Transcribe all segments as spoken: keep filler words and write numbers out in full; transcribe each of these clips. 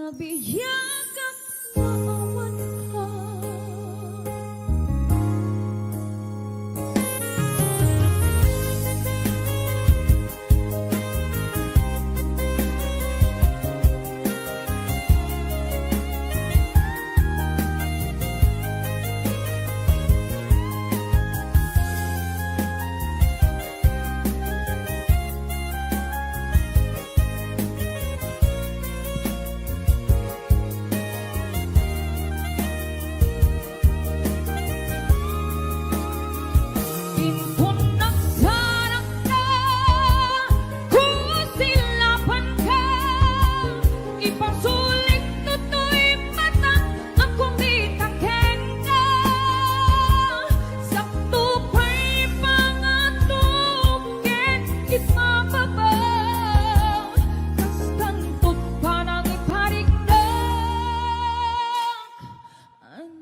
Nabiagak nga awan ka. Inton nagsarakka, kusilapanka, ipasulik toy mata a kumita kenka. Sakto pay pangato ken ipababa, kastan to't panangipariknak.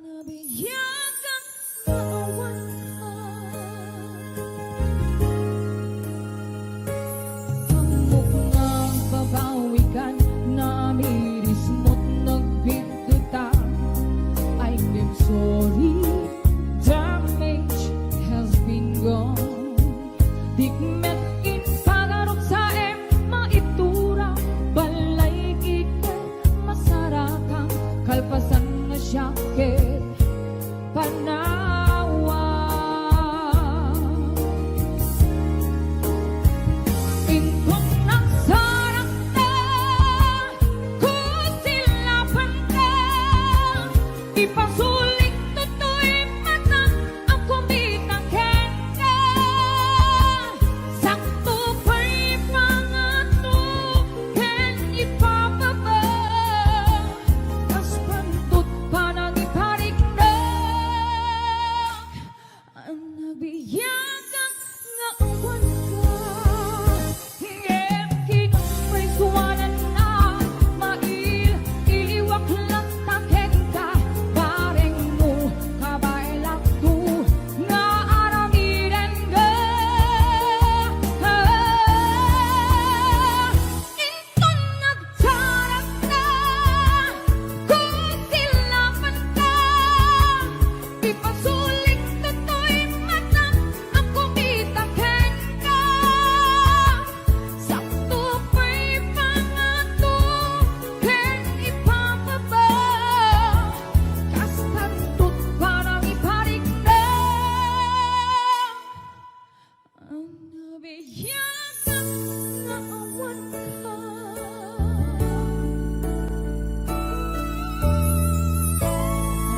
Nabiagak nga awan ka. Ammok nga agbabawikan, namirismo't nagbiddutang. I'm sorry, damage has been done. Dikmet impagarupsaem, maitura balay iket masarakam, kalpasan nga siak ket panawa. Inton nagsarakka, kusilapanka, ipasulik toy mata a kumita kenka. Sakto pay pangato ken ipababa, kastan to't panangipariknak. Nabiagak nga awan ka. Ngem kinumprisuanan a mail-iliwak latta kenka, barengmo, kabaelakto nga aramidenda. Inton nagsarakka, kusilapanka, ipasulik toy mata a kumita kenka. Sakto pay pangato ken ipababa, kastan to't panangipariknak. Nabiagak nga awan ka.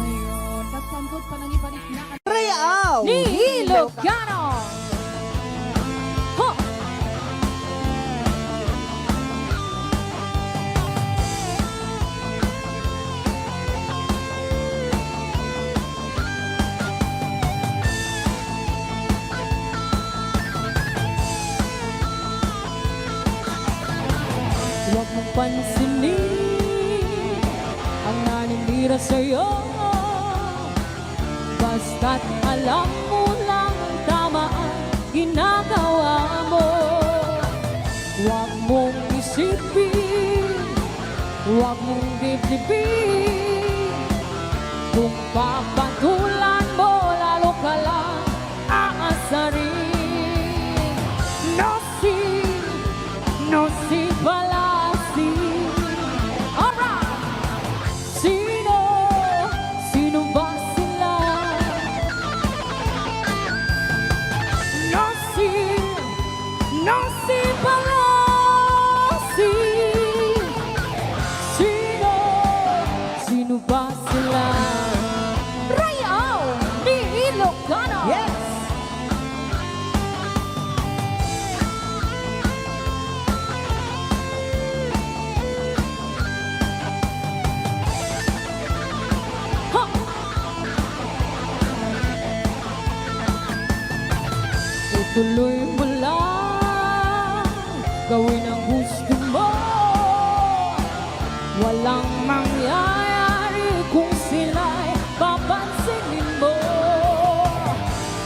Ayon, kastan to't panangipariknak. Real ni Ilocano. Ho! Huwag mong pansinin ang naninira sa'yo. Basta't alam mo lang tama ang ginagawa mo. Huwag mong isipin, huwag mong dibdibin. Kung papatulan mo, lalo ka lang aasarin. No si, no si Palasi. Alright! Sino? Sino ba sila? No si, no si Palasi. Sino? Sino ba sila? Rayaw ni Ilocano. Yes! Ha! Ituloy mo lang, gawin ang gusto mo. Walang mangyayari kung sila'y papansinin mo.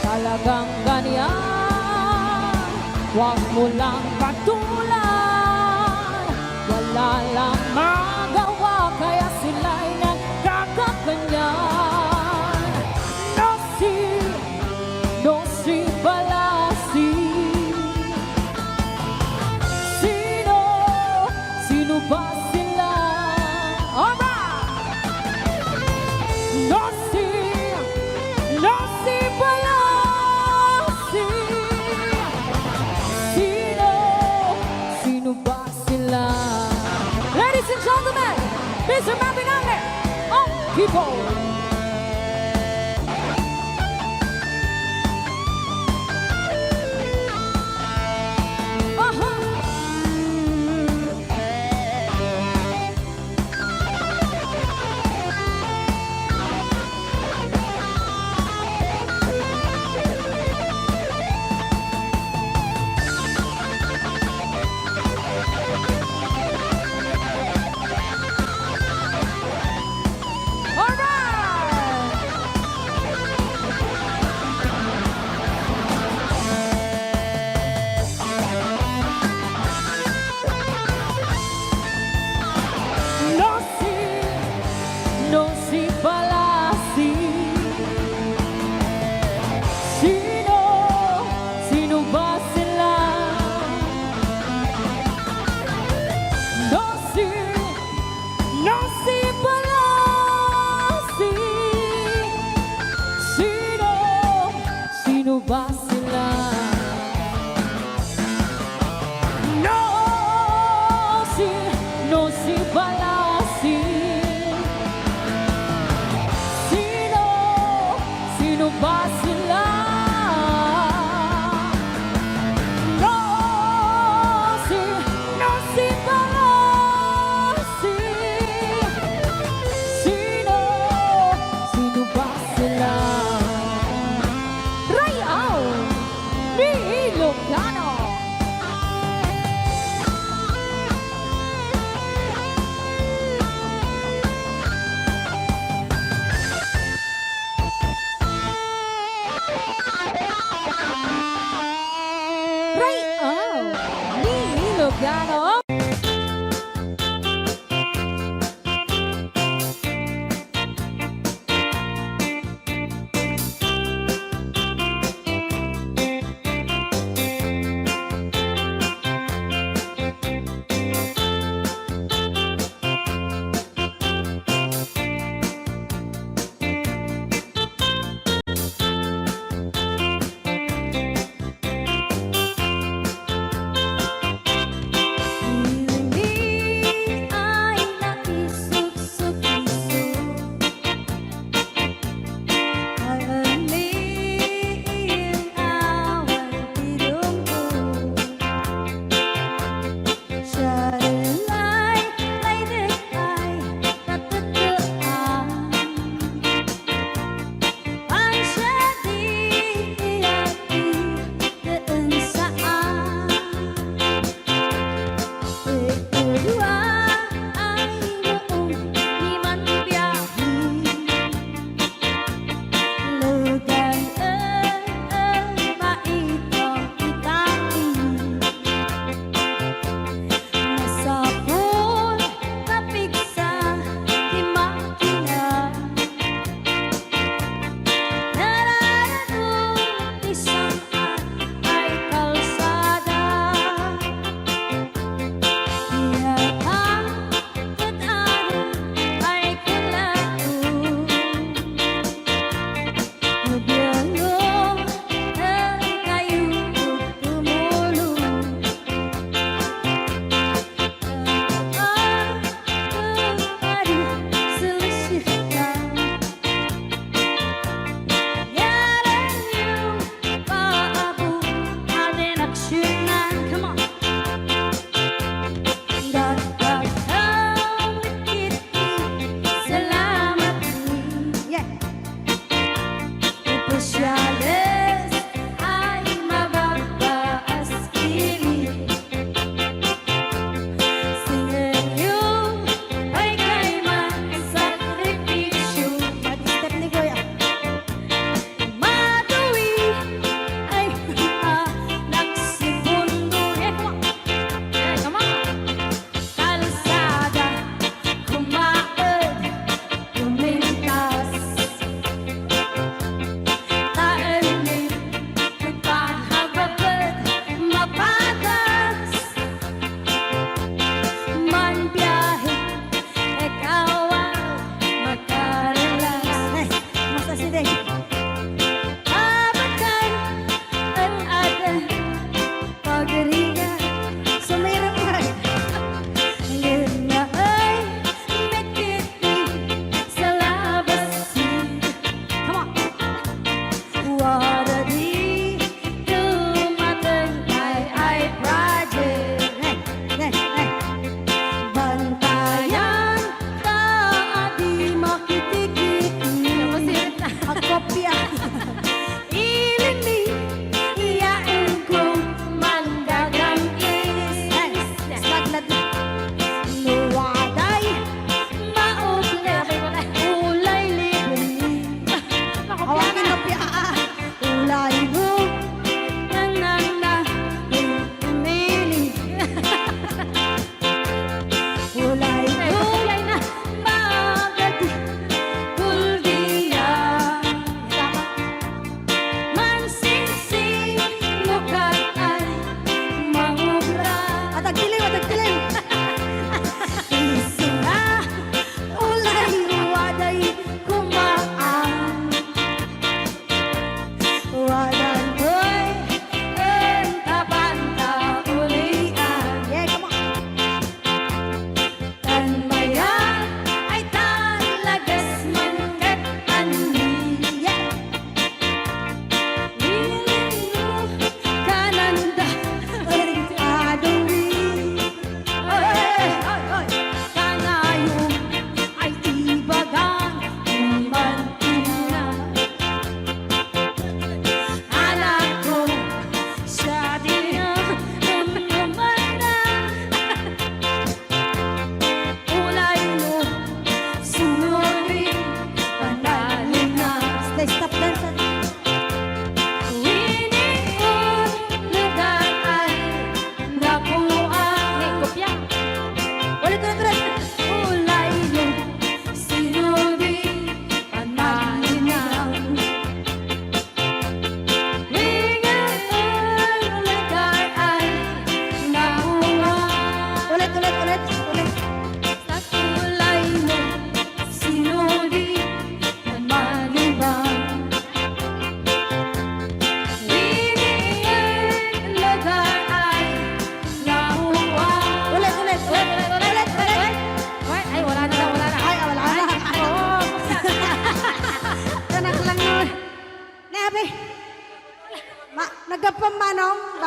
Talagang ganyan, huwag mo lang patulan. Wala lang magawa Mister Mabinange, ang people. Aha. Alright! Nosy, nosy palasi. Sino, sino ba sila? Nosy, nosy palasi. Sino, sino ba sila? Nosy, nosy palasi. Sino, sino ba sila? Nosy, nosy palasi.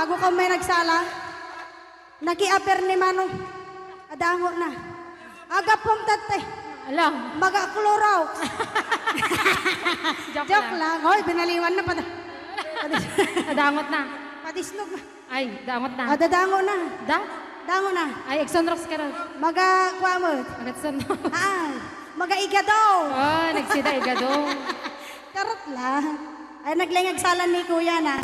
Bago ka may nagsala, nakiaper ni Mano. Adango na. Agapom tatay. Ala. Maga Clorox. Joke Joke lang. lang. Hoy, binaliwan na pada. Padis- Nadangot na. Padisnog na. Ay, dangot na. Ah, dadango na. Da? Dango na. Ay, Exxon Rocks ka ron. Maga, kuha mo. Agatson. Ah, maga igado. Oh, nagsida igado. Charot lang. Ay, naglengag salan ni Kuya na.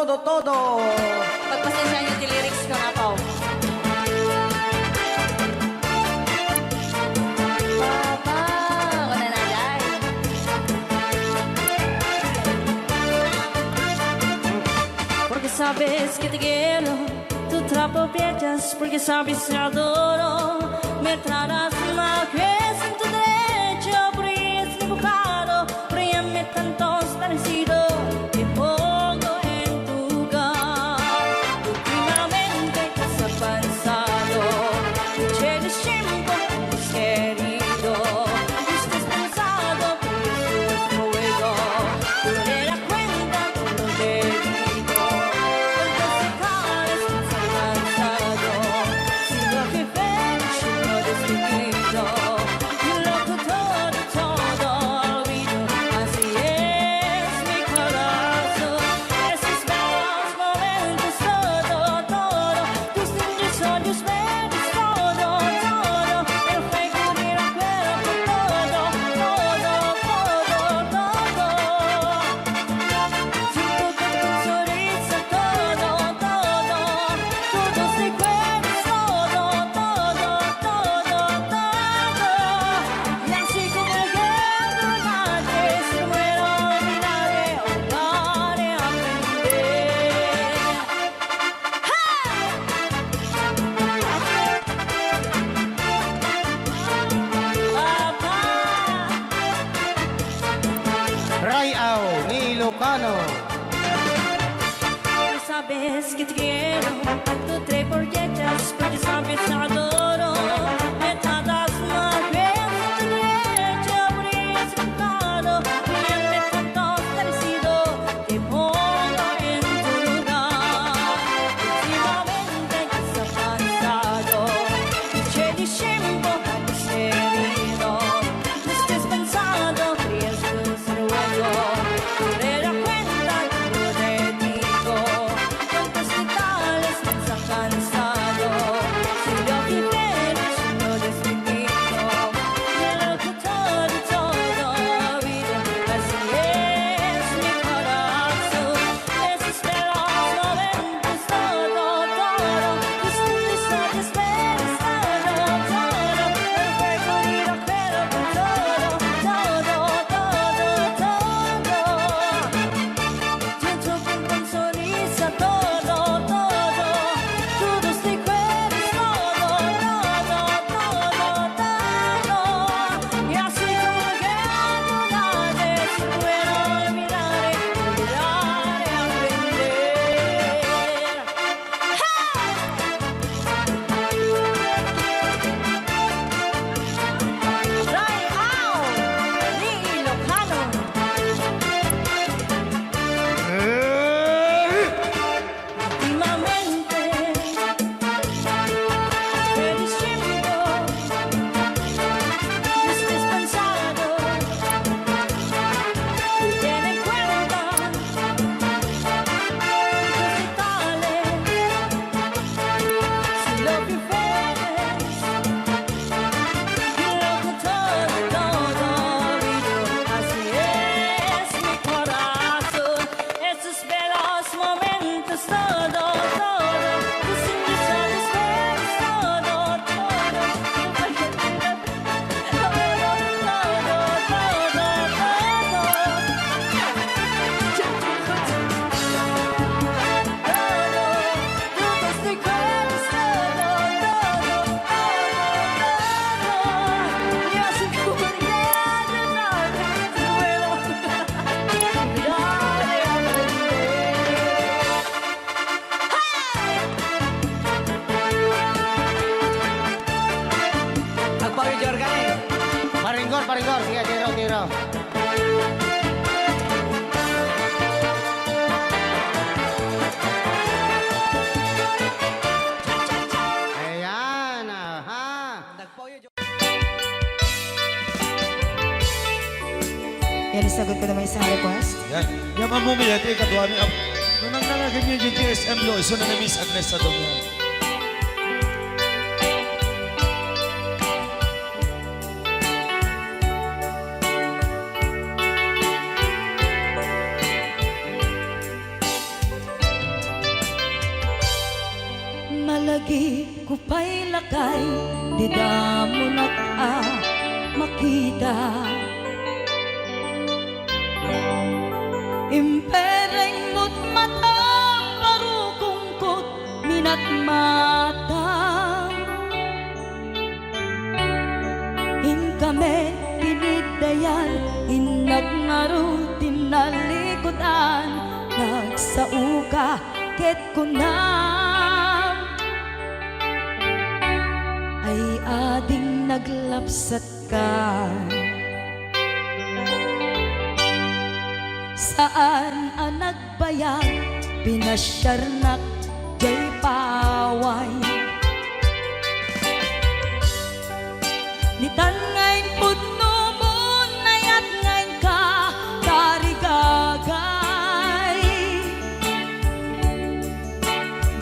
Todo, todo. Pagpasensya niyo ti lyrics ko nga, Pao. Papa, wala na, day. Porque sabes que te quiero, tu trapo piedras, porque sabes te adoro, me tratas mal, que es en tu derecho, pero es mi pecado, pero ya me tanto estar sido, te pongo en tu lugar. Últimamente has avanzado, mucho tiempo hemos querido, estás cansado, pero es tu fuego, tú te das cuenta, tú no te digo, cuántas caras has avanzado, si lo que ves, no decidido, y lo que todo, todo olvido, así es mi corazón. Esos bellos momentos, todo, todo, tus lindos ojos verdes, todo, todo, el fuego de recuerdo, todo, todo, todo, todo. Siento que tu sonrisa, todo, todo, tus recuerdos, todo, todo, todo, todo. Y así como el viento antes, muero, olvidaré, olvidaré, aprender. Ray-aw ni Ilocano. Sabes que te quiero, a tu tres por diez, porque sabes te adoro, me tratas mal, pero es tu derecho, por eso pecado, y me tanto parecido, te pongo en tu lugar. Últimamente has avanzado, mucho tiempo hemos querido, estás cansado, pero es tu fuego, tú te das cuenta, tú no te digo, cuántos detalles has avanzado, si lo que ves, no decidido, y lo que todo, todo olvido, así es mi corazón. Esos bellos momentos, todo, todo, tus sonrisas, tus besos, todo, todo, el fuego y la cuerda, todo, todo, todo, todo. Siento que tu sonrisa, todo, todo, tus recuerdos, todo, todo, todo, todo. Y así como el viento antes, puedo olvidar, olvidar, aprender. Hey! Ray-aw ni Ilocano. Últimamente, eres tiempo, estás cansado, y ten en cuenta, tus detalles, si lo que ves, y lo que todo, todo olvido, así es mi corazón. Esos bellos momentos, todo, todo, tus sonrisas, tus besos, todo, todo, todo, todo, todo, todo. Todo, todo, tus recuerdos, todo, todo, todo, todo. Y así como el viento antes, puedo Agpawid, Jorgan, eh. Paringgor, paringgor. Sige, tiro, tiro. Ayan, aha. Yan, isagot ko naman isang request. Yan. Yan, Ma'am Mumi, ito yung kaduha ni Ap-, nung nang nangagin yung G T S M Lo, iso na ni Miss Agnes sa Domingo. Pay lakay, dida munak a makita. Impereng met matam, barukongkot minatmata. Inka met tiniddayan, innak ngarud ti nalikudan, nagsaoka ket kunam, ay ading naglapsatka. Saan a nagbayag, pinasiarnak jay paway. Nitan nga impudno mo, nayat nga inka tarigagay.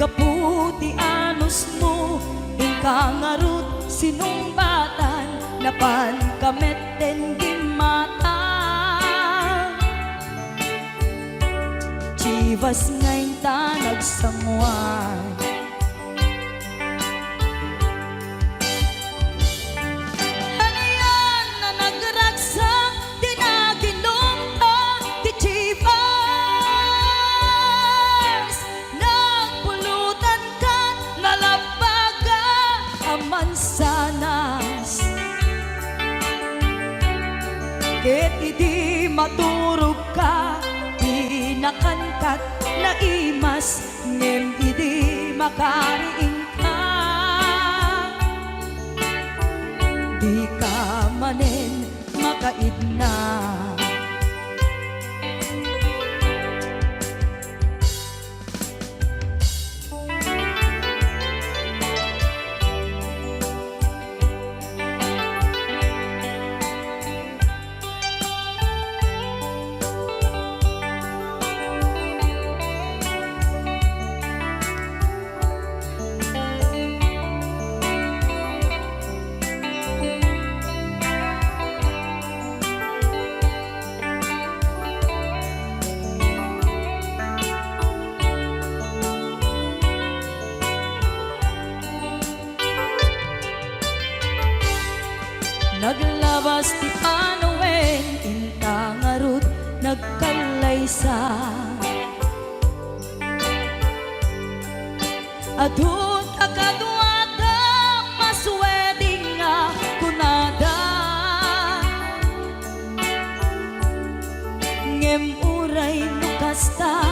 Gapu ti anusmo, inka ngarud sinungbatan, napanka met ten gimmata. Chivas nga inta nagsanguan. Anian a nagragsak ti naginumta ti Chivas? Nagpulutan kat nalabbaga a mansanas. Ket idi maturogka, dinakan kat naimas. Ngem idi makariingka, dika manen makaidna. Naglabas ti panawen, inta ngarud nagkallaysa. Adu ta kaduada, mas wedding nga kunada. Ngem uray no kasta,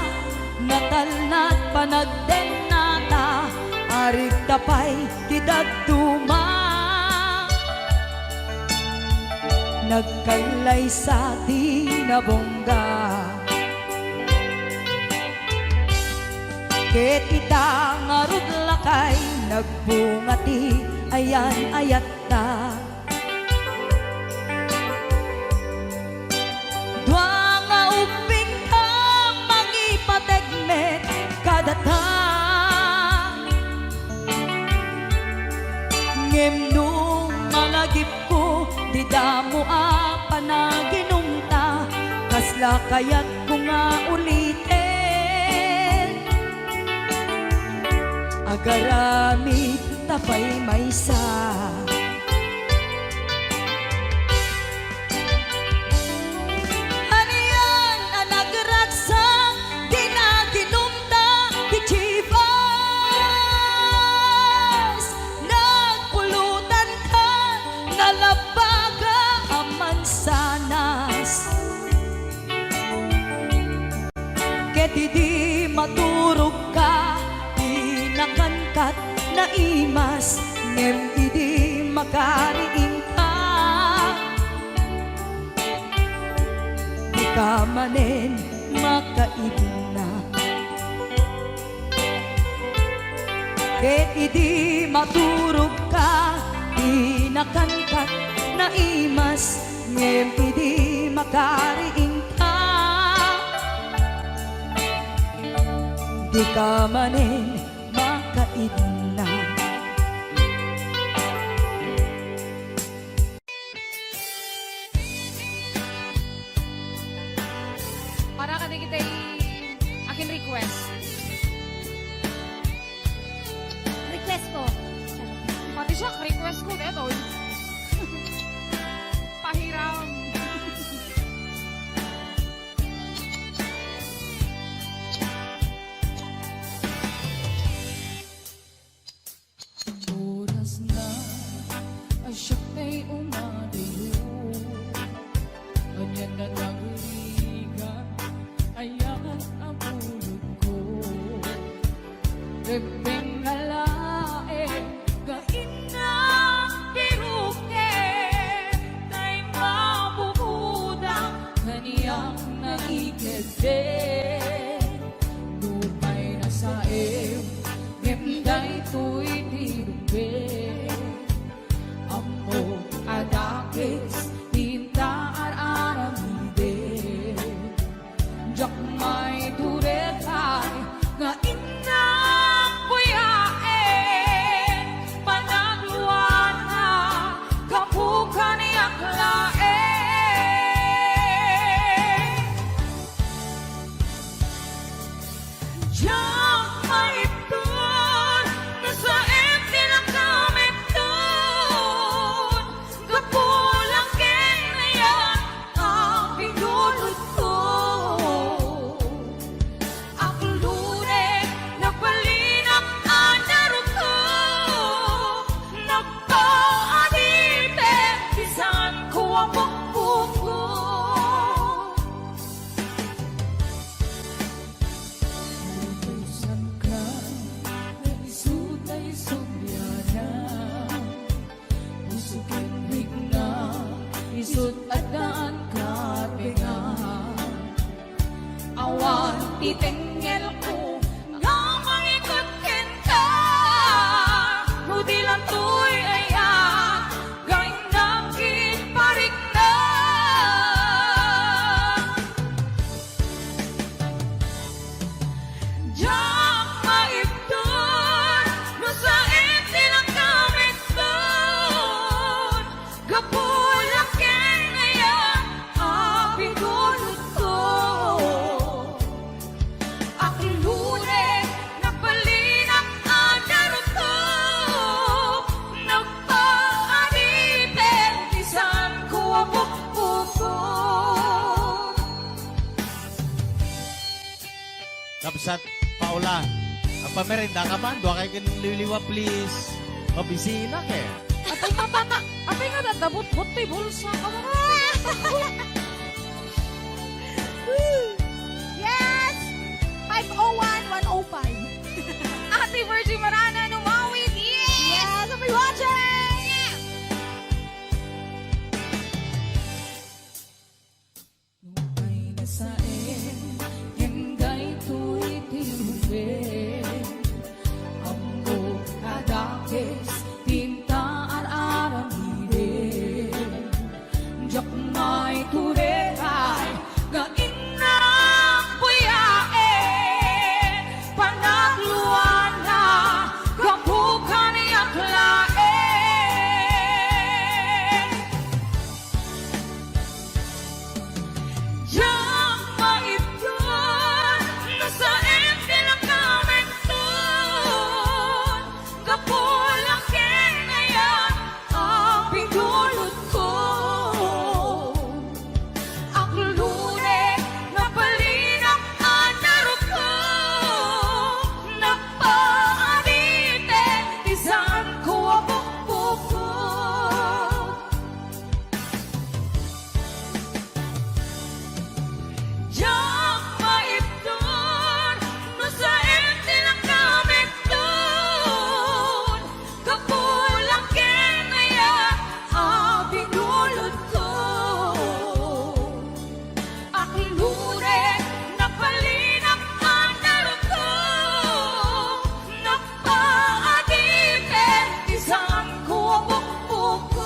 natalna ti panagdennata, arigta pay ti dadduma. Nagkallaysa ti nabungga. Ket ita ngarud lakay, nagbunga ti ayan-ayatta. Dua nga ubbingta, mangipateg met kadata. Ngem no malagipko, dida mo a panaginumta, kasla kayatko nga uliten? Agaramid ta pay maysa. Anian a nagragsak, dina ginumta ti Chivas. Nagpulutan ka, nalabbaga a mansanas. Ket idi maturogka, dinakan kat naimas, ngem idi makariingka, dika manen makaidna. Ket idi maturogka, dinakan kat naimas, ngem idi makariingka, dika manen makaidna. Para kadagiti akin request. Request ko. Rebbeng nga laeng nga innang piruken, tay mabubuda kaniak naikedden. Nupay nasaem, ngem daytoy ti rebbeng. Ammok a dakes ti inta ar-aramiden. Diak maiturek pay nga innang buyaen, panagluana gapu kaniak laeng. Diak maipton, nasaem ti nakamipton, gapu la ken aya a pinulotko. Aklone, nabalinak a narukto, nagpaadipek ti saanko a pukpukot. Nautusanka nga isu tay sublianan. Puso ken rikna, isu't addaan kabengan. Awan ti tengngelko nga mangiket kenka, no di lantoy aya nga innang kinparikna. Diak maipton, no saem ti nakamipton, gapu la ken aya a pinulotko. Aklone, nabalinak a narukto, nagpaadipek ti saanko a pukpukot. Kabsat Paula, agpamerenda ka man, dua kay ken liwliwa, please. Mabisina ket. Apay nga tana-, apay nga dadabutbot ti bulsa. Yes! Five oh one, one oh five. Ate Virgie Marana, Numawit. Yes! Yes, happy watching! Nupay nasaem, ngem daytoy ti rebbeng. Ammok a dakes ti inta ar-aramiden. Diak maiturek pay nga innang buyaen, panagluana gapu kaniak laeng. Diak maipton, nasaem ti nakamipton, gapu la ken aya a pinulotko. Aklone, nabalinak a narukto, nagpaadipek ti saanko a pukpukot. Diak maipton, no saem ti nakamipton, gapu la ken aya a pinulotko. Aklone, nabalinak a narukto, nagpaadipek ti saanko a pukpukot.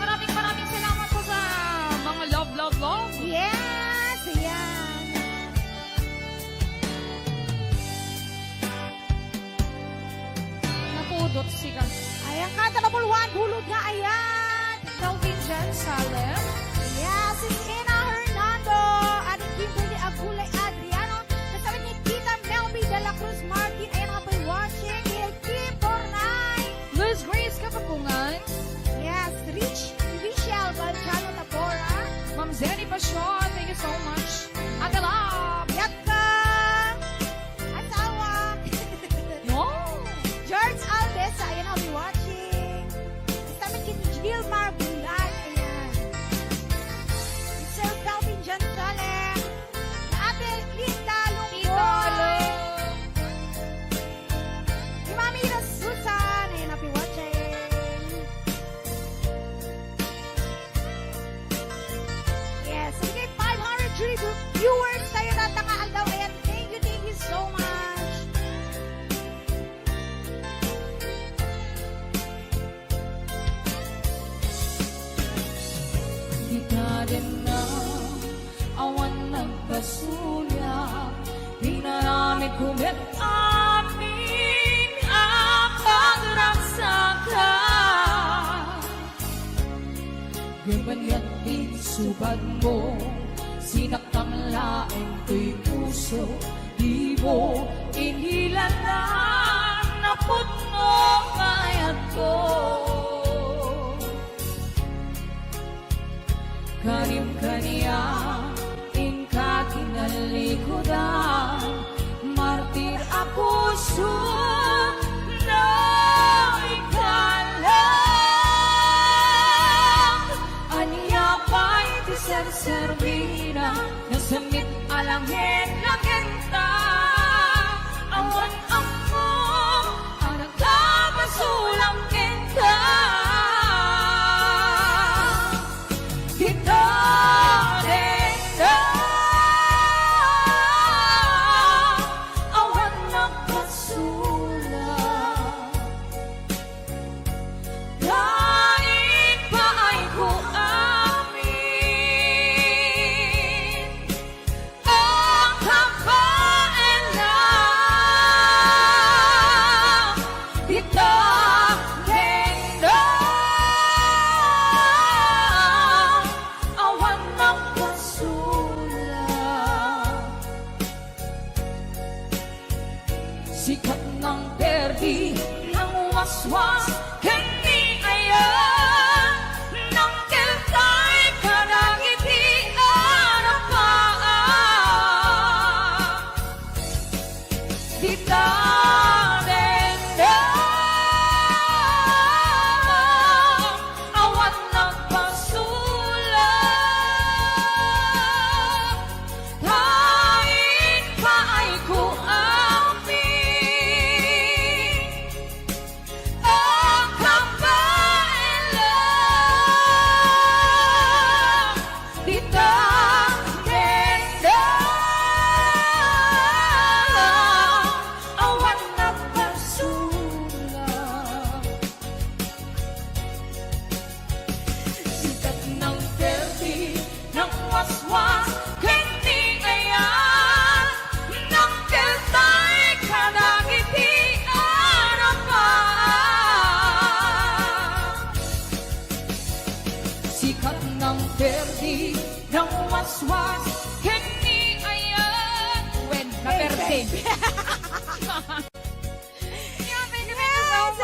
Maraming, maraming salamat po sa mga love, love, love. Yes, ayan. Napudot si Gas. Ayan ka, Talabulwan, bulod nga ayan. Kelvin Jan Salem. Yes, it's Ina Hernando. Addie Kimberly Agulay Adriano. Kasama ni Tita Melby de la Cruz Martin. Ayan nga po yung watching. Kim Bornay. Luz Grace Kapapungan. Yes, Rich, Richelle Balchano Tapora. Ma'am Zenny Passion, thank you so much. Ate Love. Yakka. Suya, inaramid ko met amin a pagragsakan. Ngem anian ti subad mo, sinaktan laeng toy puso, di mo inilanan a pudno nga ayatko. Karim kaniak, inka kinalikudan, martir a puso, no ikaw lang. Ania pay ti serserbina, no semmit a langen-langenta, awan ammom a nagpapasulang kenka. Dita dengdeng, awan nagpasulang. Laing paayko amin. Ang kabaelan, dita dengdeng, awan nagpasulang. Sikat nang perdi, nang waswas, ken ni ayan, nang keltay kadagiti arapaan. Dita dengdeng, awan nagpasulang. Laing paayko amin. Ang kabaelan, dita dengdeng, awan nagpasulang. Sikat nang perdi, nang waswas, ken ni ayan, nang keltay kadagiti arapaan. Sikat nang perdi, nang waswas, ken ni ayan. Wen, naperdi. Yeah, thank you, thank you so much.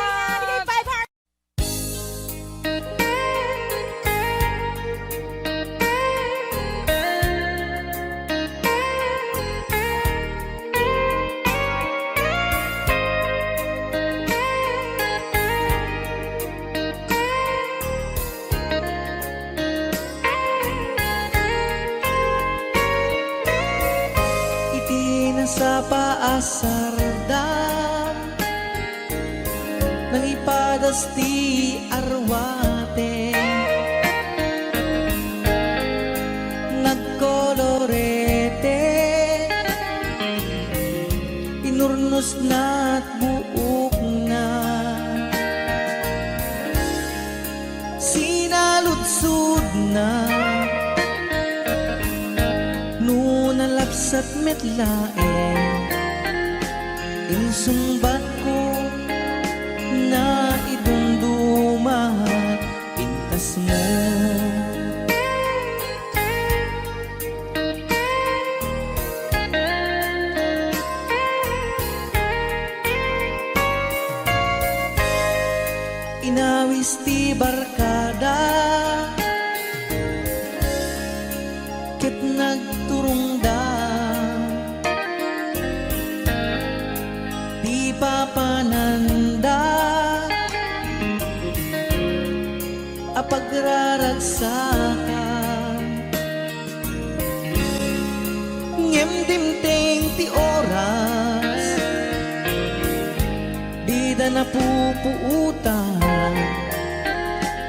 Iti nasapa a sardam, nangipadas ti arwate, nagkolorete, inurnosna ti buokna. Sinaludsodna no nalabsat met laeng. Insungbatko, naidumdumat, pintasmo. Inawis ti barkada ket nagturongda ti papananda a pagraragsakan. Ngem dimteng ti oras, dida napupuotan.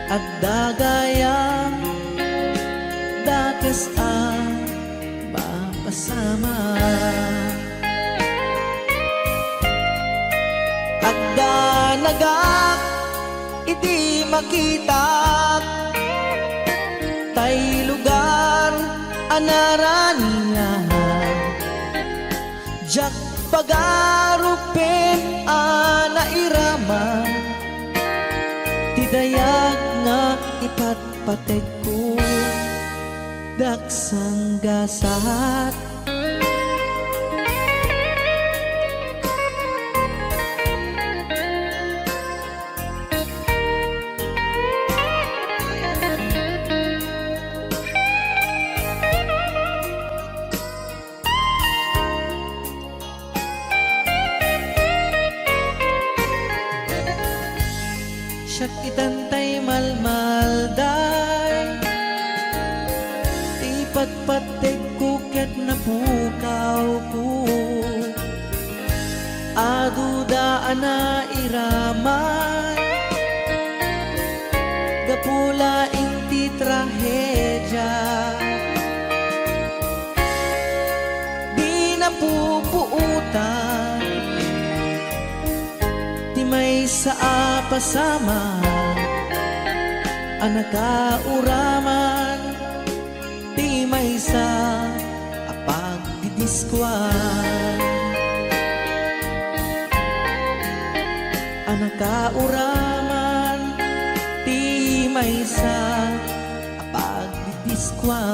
Adda gayam dakes a mapasamak. Agdanagak idi makitak tay lugar a naranian. Diak pagarupen a nairaman ti dayag nga ipatpategko, diak sanggasat. Siak itan tay malmalday, ti patpategko ket napukawko. Adu da a nairaman, gapu laeng ti trahedia. Di napupuotan ti maysa a pasamak a nakauraman ti maysa a pagdidiskuan, a nakauraman ti maysa a pagdidiskuan.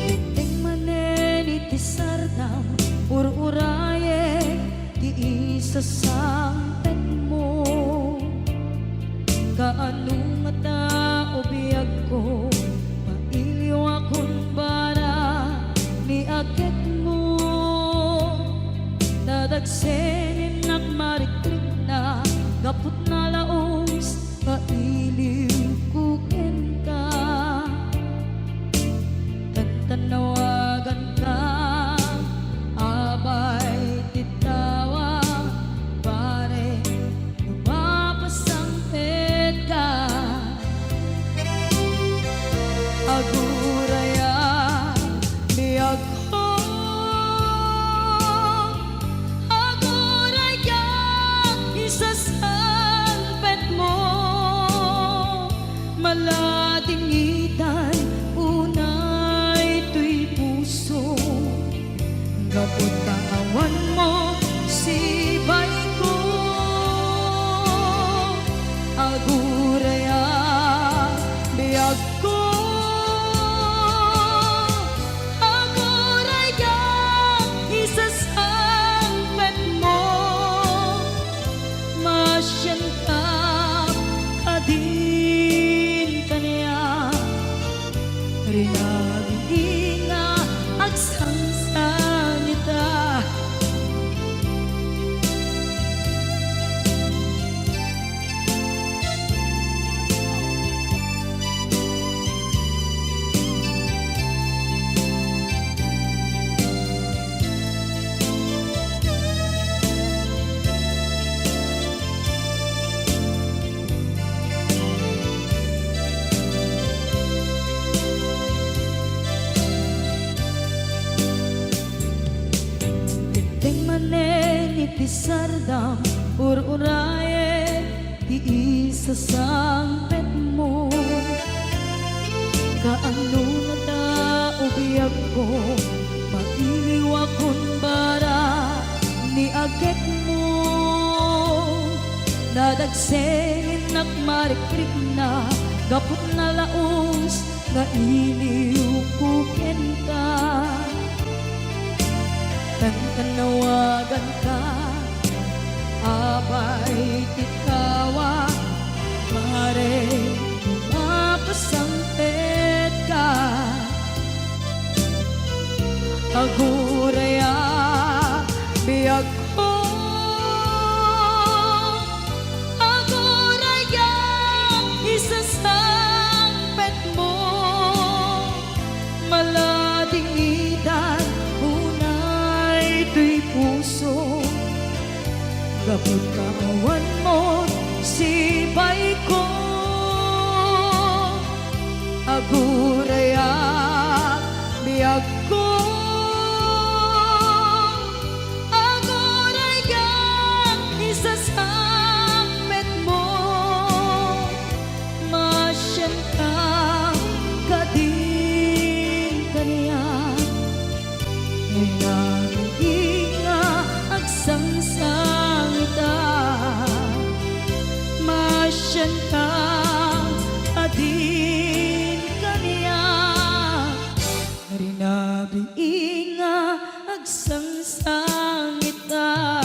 Ikteng manen iti sardam, ur-urayek ti isasangpetmo. Kaano ngata a biagko, mailiwakon bara ni aketmo. Dadagsen innak marikrikna, gapu ta nalaus nga iliwko kenka. Tantannawaganka, abay ti tawa, pare, no mapasangpetka. Agurayam, biagko, agurayam, isasang ti sardam, ur-urayen ti isasangpetmo. Kaano nata, o biagko, mailiwakon bara ni agekmo. Nadagsennak marikrikna gapu ta nalaus nga iliwko kenka. Tantannawaganka, apay ti kawa, mare, mapasangpetka. Aguraya, biagko, agurayak, isasangpetmo. Maladingitan unay toy puso, gapu ta awan mo sipayko. Aguraya, biagko, aguraya, isasangpetmo. Masianka kadin kaniak, rinami nga agsangsangitak. Masianka kadin kaniak, rinami nga agsangsangitak.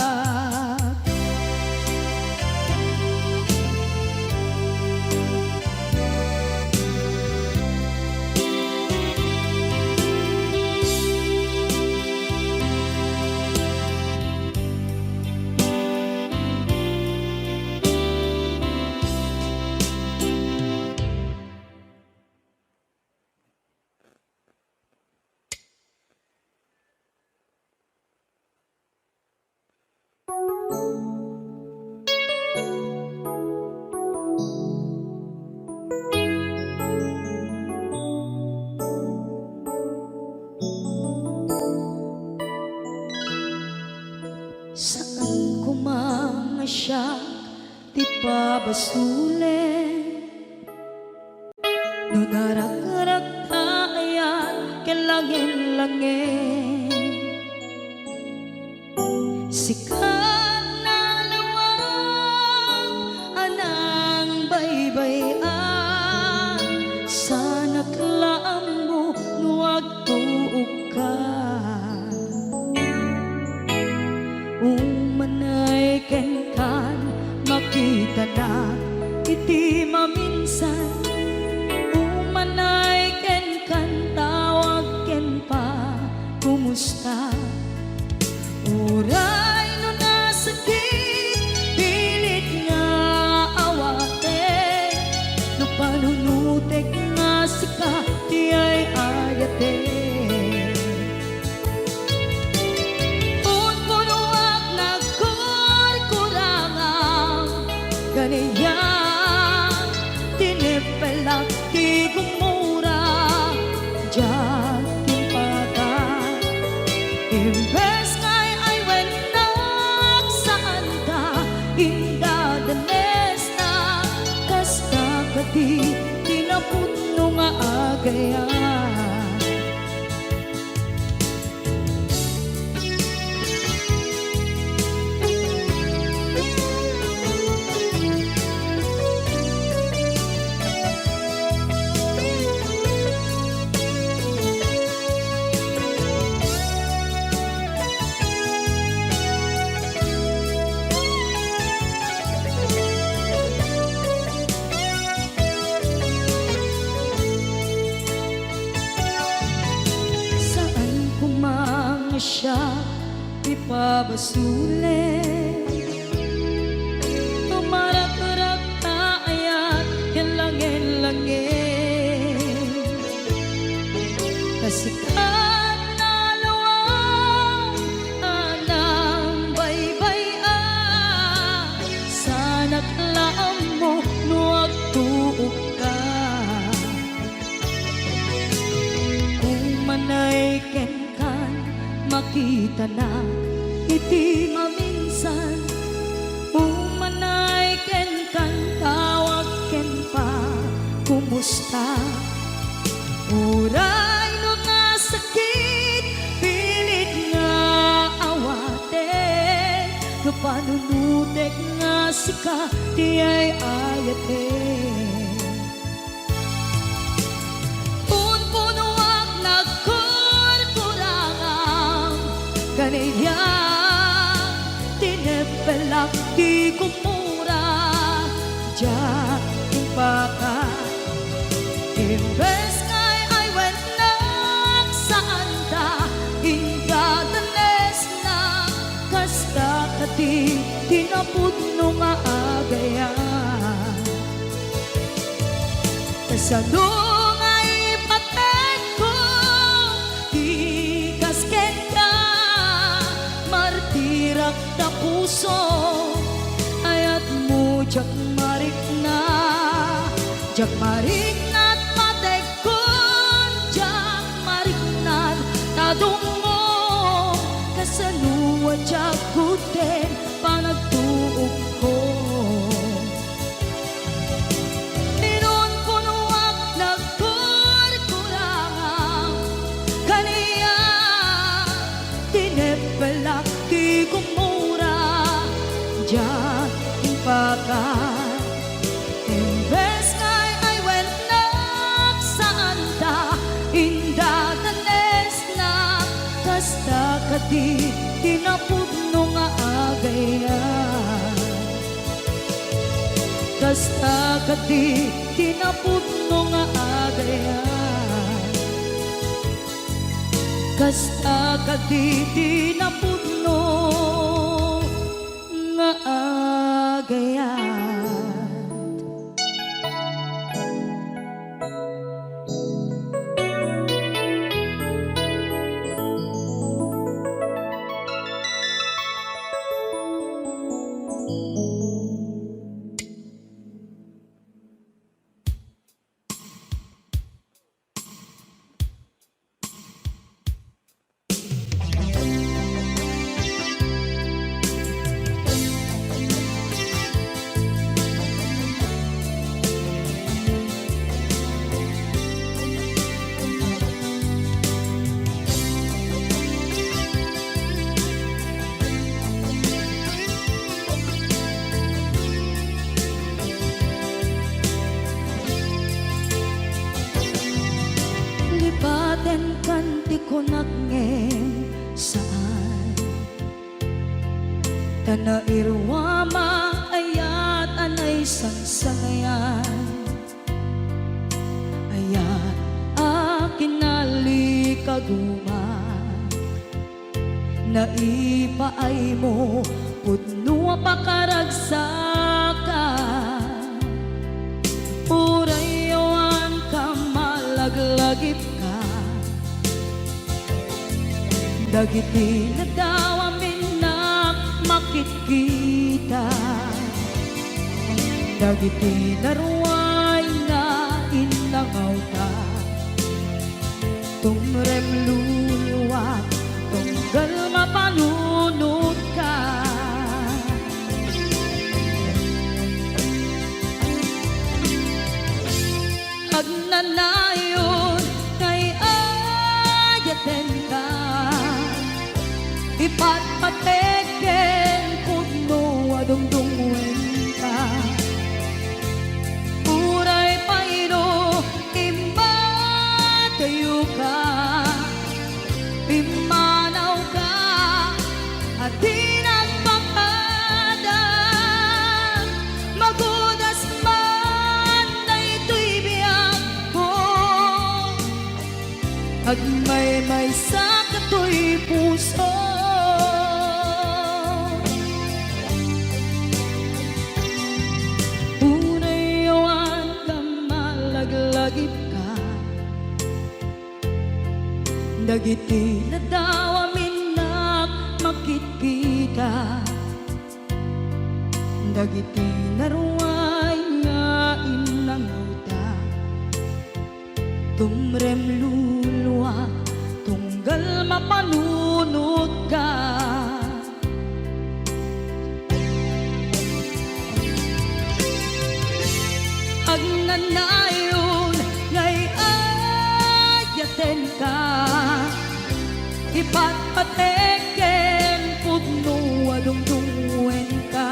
Saan koma nga siak ti pabasolen. No narakrak ta ayat ken langin-langin, sika nalawag a nangbaybay-an, saanak la ammo no agtuokka. Umanay kenkan, makitanak iti maminsan. Umanay kenkan, tawag ken pa, kumusta? Uray no nasakit, pilit nga awatek, no panunutek nga sika ti ay-ayatek. Punpunoak nagkurkurangam, ganiak, tineppelak ti gumura, diak timpata. Imbes nga ay-aywennak, saanta indadanesnak, kasta kadi ti napudno nga agayam. Saan koma nga siak ti pabasolen. Tumarakrak ta ayat ken langin-langin. Kasikat nalawag a nangbaybay-an, saanak la ammo no agtuokka. Umanay kenkan, makitanak iti maminsan. San umanay kenkan, tawag ken pa, kumusta? Uray no nga sakit, pilit nga awaten, no panunutek nga sika ti ay-ayaten. Punpunoak nagkurkurangam, kaniak tineppelak ti gumura, diak impaka. Imbes nga ay-ayatennak, saanta indadanesnak, kasta kadi ti napudno nga agayat. Kasano nga ipatekko ti kas kenka? Martirak ta puso, ayatmo diak marikna. Diak marikna ta patekkon, diak marikna ta dumngom. Kasano a diak gudden panagtuokko? Pinunpunoak nagkurkurangam, kaniak tineppelak ti gumura, diak impaka. Imbes nga ay-ayatennak, saanta indadanesnak, kasta kadi ti napudno nga agayat. Kasta kadi ti napudno nga agayat. Kasta kadi ti napudno nga agayat. Lipatenkan ti kunak ngem saan. Ta nairuam a ayat a naisangsangayan. Ayat a kinalikaguma. Naipaaymo pudno a pakaragsakan. Uray awan ka malaglagipka. Dagiti nadawaminnak makitkita. Dagiti naruay nga innangawta. Tumrem luluak, tunggal mapanunotka. Agnanayon nga ay-ayatenka, ipatpatek ken pudno a dungdungngoenka. Uray pay no immadayoka, pimmanawka a di nagpakada, magudas man daytoy biagko. Agmaymaysa katoy puso. Uray awan ka malaglagipka. Dagiti nadawaminnak makitkita. Dagiti naruay nga innangawta. Tumrem luluak, tunggal mapanunotka. Ipatpatek ken pudno a dungdungenka.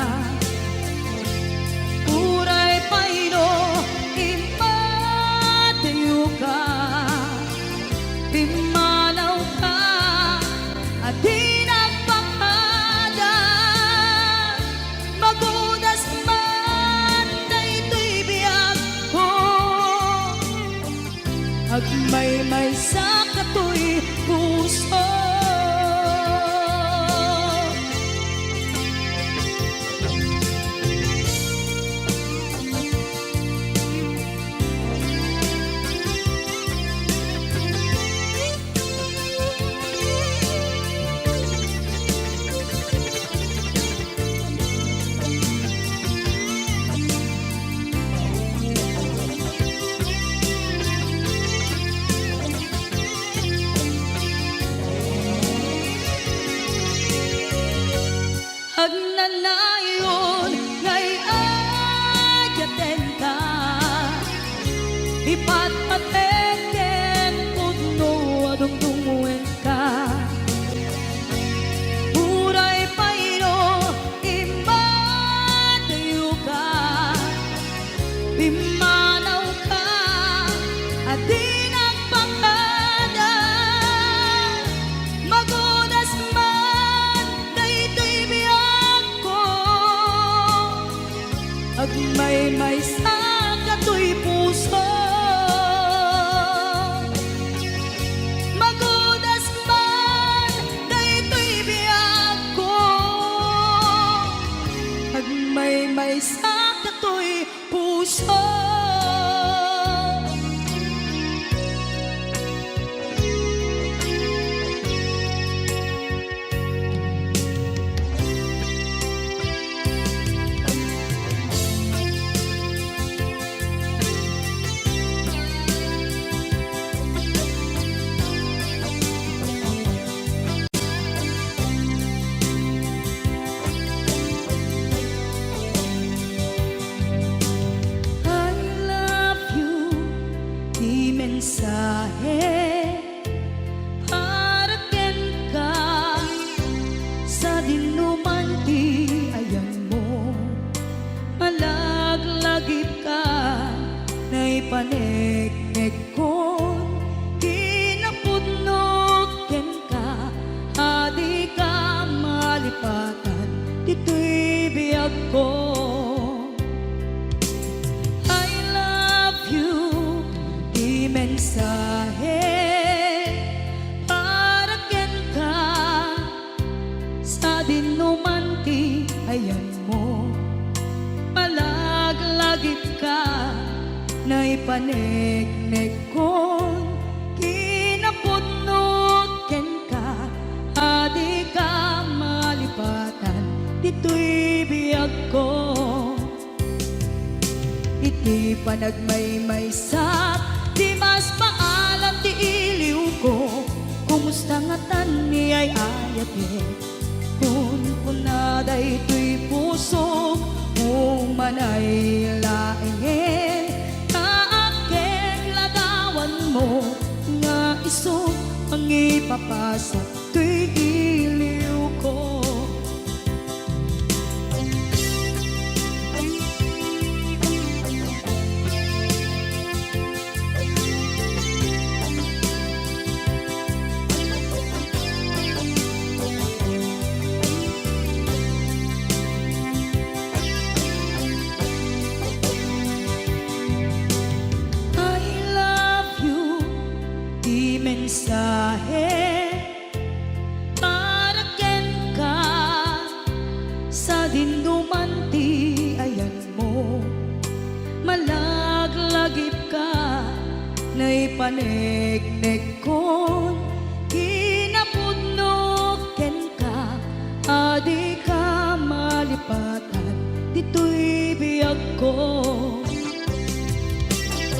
Uray pay no immadayoka, pimmanawka a di nagpakada. Magudas man daytoy biagko, agmaymaysa katoy puso. Agnanayon nga ay-ayatenka, ipatpatek ken pudno a dungdungenka. Uray pay no immadayoka, pimmanawka a di nagpakada. Magudas man daytoy biagko, agmaymaysa katoy puso. Magudas man daytoy biagko, agmaymaysa katoy puso. I love you, ti mensahe para kenka, sadinoman ti ayanmo. Malaglagipka, naipaneknekkon kinapudno kenka, a dika malipatan ditoy biagko. I love you, ti mensahe para kenka, sadinoman ti ayanmo. Malaglagipka, naipaneknekkon kinapudno kenka, a dika malipatan ditoy biagko. Iti panagmaymaysak, dimas paalan ti iliwko. Kumusta ngatan ni ay-ayatek? Kunkuna daytoy pusok, umanay laengen. Kaakek ladawanmo nga isu mangipapasak toy iliwko. I love you, ti mensahe para kenka, sadinoman ti ayanmo. Malaglagipka, naipaneknekkon kinapudno kenka, a dika malipatan ditoy biagko.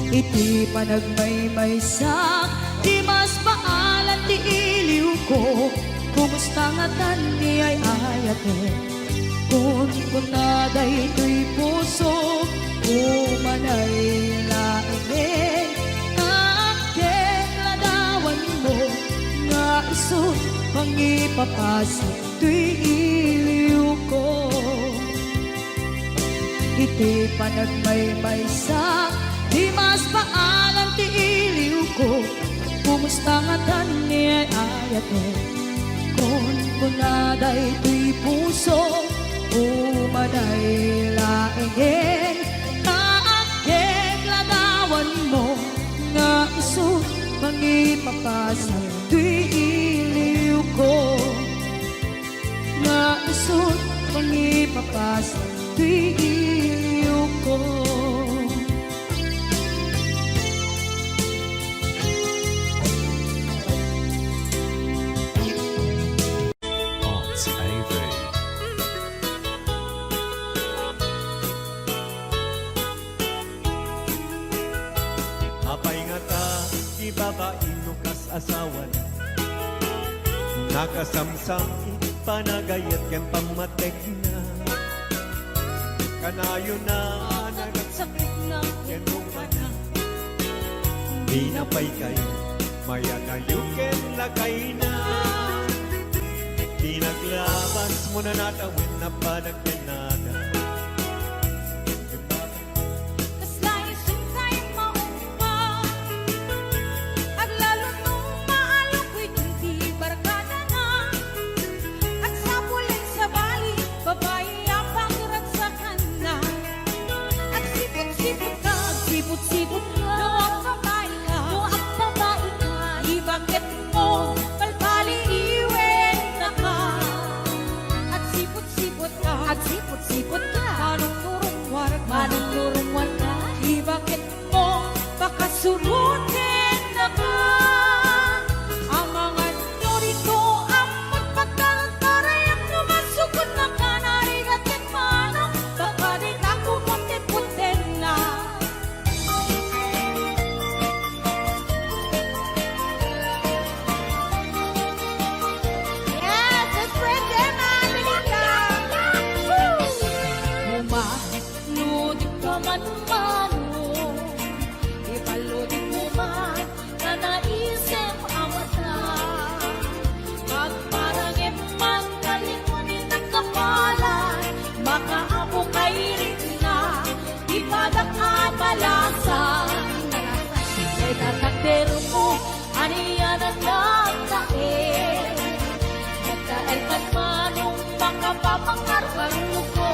Iti panagmaymaysak, dimas paalan ti iliwko. Kumusta ngatan ni ay-ayatek? Kunkuna daytoy pusok, umanay laengen. Kaakek ladawanmo nga Isut' mangipapasat toy iliwko. Iti panagmaymaysa, di mas paalan ti iliwko. Kumusta ngatan ni ay-ayatek? Kunkuna daytoy puso, umanay laengen, ta aggegladawanmo nga isut' mangipapasat toy iliwko, nga isut' mangipapasat toy iliwko. Arts A V. Apay ngata ti babai no kas asawana? Nakasamsam iti panagayat ken pammatekna. Kanayona a nagagsakitna ken rupana. Dina pay kayo mayanayo ken lakayna. Ti naglabas mo nanatawen a panagkenada. Kasla isu ti maungpa. Aglalo no maalok iti barkadana. Agsapul a sabali, babai a pagragsakanna. Agsiput-siput ka, agsiput-siput ka. No agbabai ka, no agbabai ka, ibaketmo, balbaliiwennaka. Agsiput-siput ka, agsiput-siput ka. Manungnurungwar ka, manungnurungwar ka. Ibaketmo, pakasurotennaka. Amangan no dito, ammot pagtalon tarayam no masukod na kanarigat ket manok, baka di ka kumot ti puttenna. Yes, let's spread them out, Benita. Woo! Uma, no di ka man umano, ipaludingmo man, nanaisem a mata. Magparangem man, kalingunin ang kapalan, makaapo kay rikna, ipadak a balasan. Kay tatakder mo, anianan nagtaer. Nagtaer kan manong makapapangarkaruko.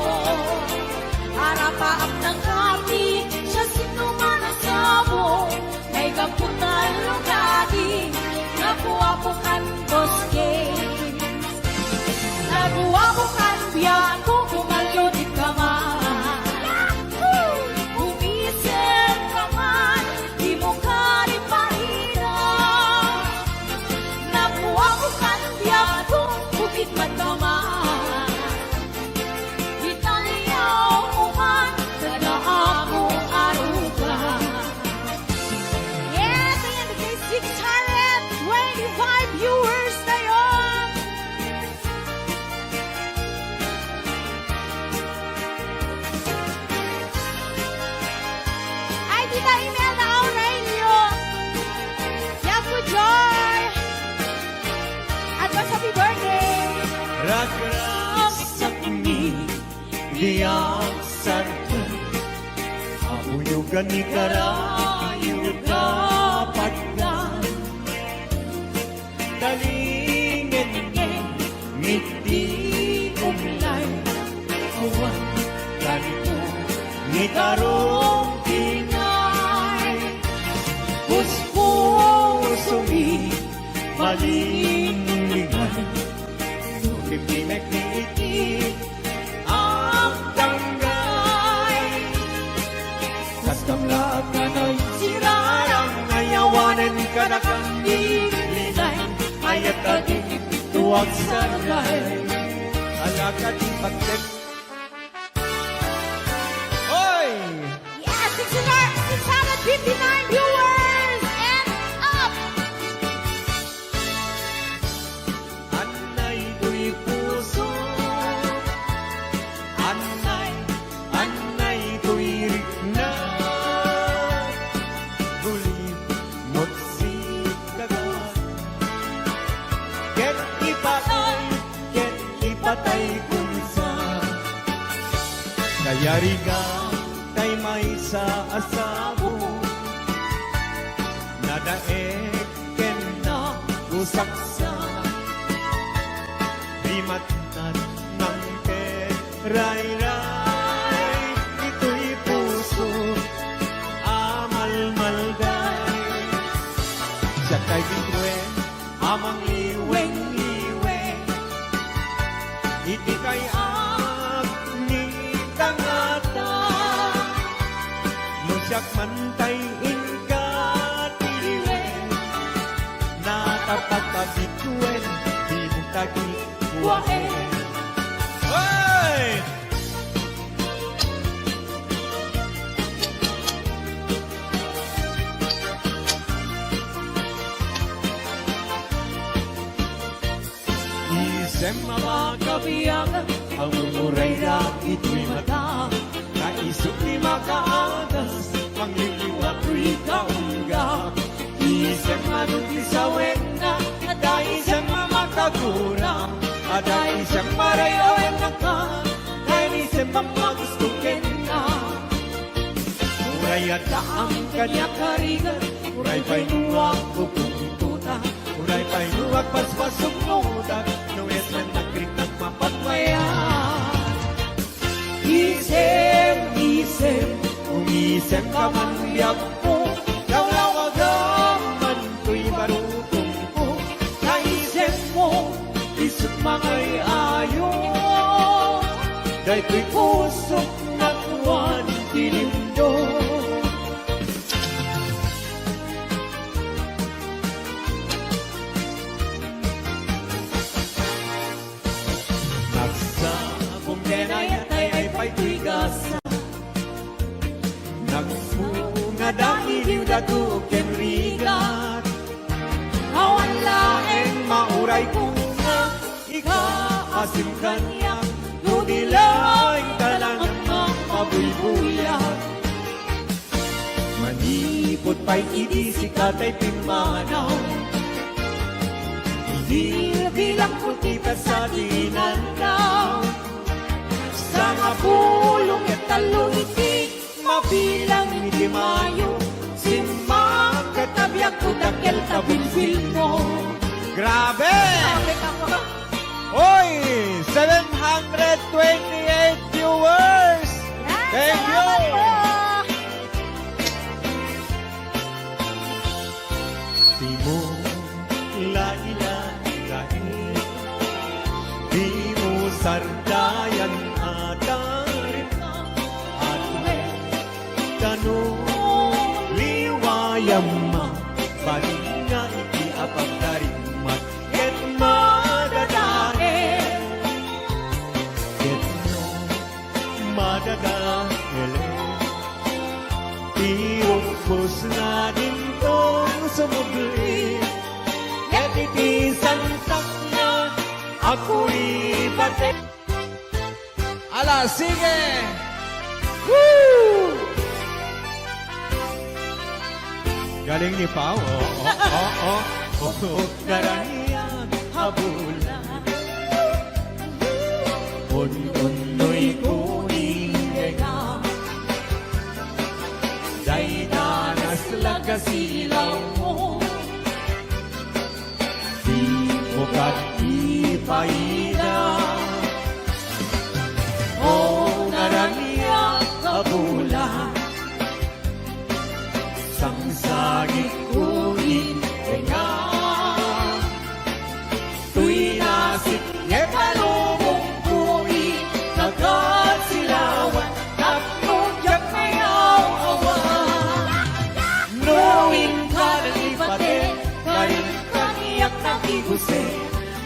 Arapaap ng kapi, siya sino man ang sabo. May gaputan lugadi, naguwapo kan dos games. Naguwapo kan biag ko, kumalyo di ka man. Umisip ka man, di mo kari paira. Naguwapo kan biag ko, bukid man ka man. Italiao ko man, kada ako aruga. Yes, ayan, six hundred twenty-five viewers tayo. Ay, Tita Imelda Aurelio. Yaku Joy. Advance happy birthday. Ragragsak mi di agsarkan. Auyugan ni karayo kapaddan. Talingen ken mitdi umlay. Awan kanto ni karong tinay. Puspusomi malinglingay. Sumipinek ni iti agtanggay. Kastam laat nga nagsirarang, ayawanen kadakami linay. Ayat a di ipito agsargay. Alaka di pagtek. Oy! Yes, six hundred, six hundred fifty-nine viewers and up! Annay toy puso, annay, annay toy rikna. Gulimot si daga. Patay ket ipatay kunsa. Kayarigan tay maysa a sabo, nadaek ken nagusaksa. Rimatnat nang ket rayray, itoy puso a malmalday. Siak tay bituen a mangliweng-liweng iti kay-at ni tangata. No siak man tay inka ti liweng, natapat a bituen, di mo tagikuaen. Hey! Isem a makabiag, ammom uray dagitoy mata. Ta isut' ti makaagas, mangliwliwa toy kaungga. Isem a no ti sawenna, adda isem a makagura. Adda isem a ray-awenna ka, ta isem a magusto kenka. Uray adda amin kaniak a rigat, uray pay no agpupungtotak, uray pay no agpaspasungotak, no isem a nagriknak mapagmayat. Isem, isem, umisem ka man biagko, lawlawagam man toy barukongko, ta isemmo, isut' mangay-ayo, daytoy pusok nakuan ti lindo. Nagsapong denay tay ay pay toy gasa. Nagbunga dagiti dato ken rigat. Awan laeng mauray koma, ikaasim kaniak, no di laeng talaga mapabuybuyak. Manipud pay idi sika tay pimmanaw, bilbilangko ti pesa ti inannaw. Sangapulo ket tallo iti mabilang iti Mayo, simmakka ta biagko dakkel ta bilbilmo. Grabe! Grabe ka po. Oy, seven hundred twenty-eight viewers. Yan, thank you. Salamat po. Di mo lailaing, di mo sardayan a tarima, at kano liwayam, bali nga iti apagtarimmat ket madadael. Ket no madadael, ti ubos na dintong sumubli, ket iti santakna a kuribate. Ala, sige! Woo! Galing ni Pao. Oh, oh, oh, oh. Oh, naranian a bulan. Un-unnoy ko ni Rega. Dayta naslag a silaw mo. Di ko kadi paida. O naranian a bulan, sangsagitko iti tenga. Toy nasip nga talubongko iti nagasilawan tapno diak mayaw-awan. No inka nalipate, karin kaniak nakiguse,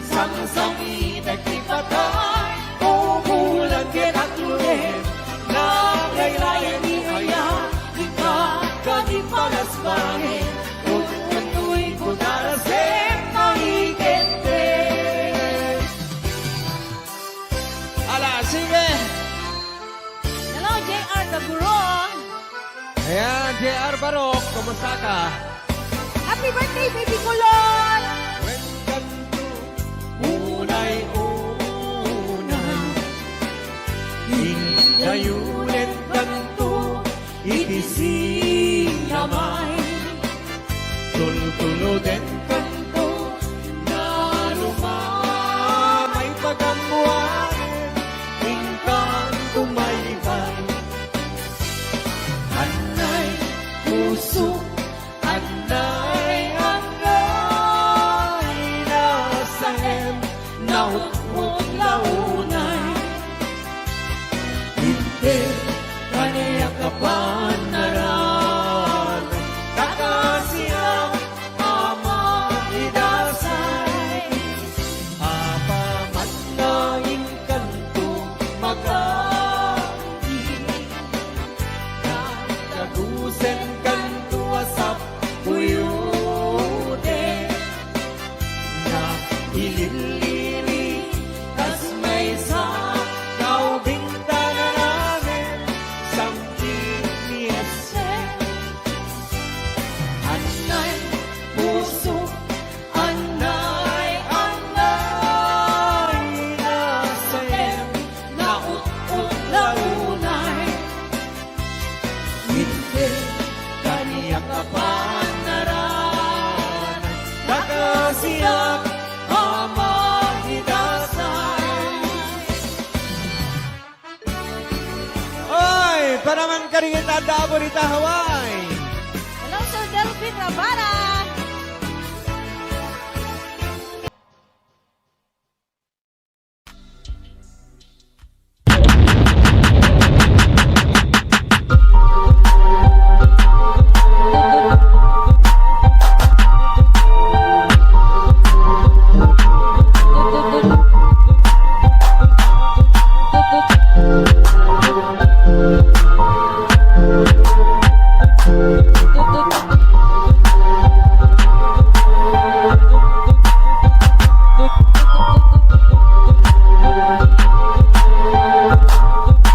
sangsangitek ti patay, ubulan ket akluden, nagrayrayan ni aya, inka kadi palaspaen, ununtoy ko darasem maikente. Ala, sige! Hello, J R Gagurong. Ayan, J R Barok, kumusta ka? Happy birthday, baby kulot! Welcome to Utlaunay, inter kaniak a panaran, kakasiak a maidasay, apaman nga inkanto makaanggi, nagkadusen kanto a sapuyuden. Naililili kas maysa nga ubing tanananen, sangkit ni Ese. Anay, puso, anay, anay, nasayem, naut-ut la unay. Inter kaniak a panaran, kakasiak a maidasay. Oy, para man kadagiti adda Apo dita Hawaii. Hello, Sir Delvin Rabara.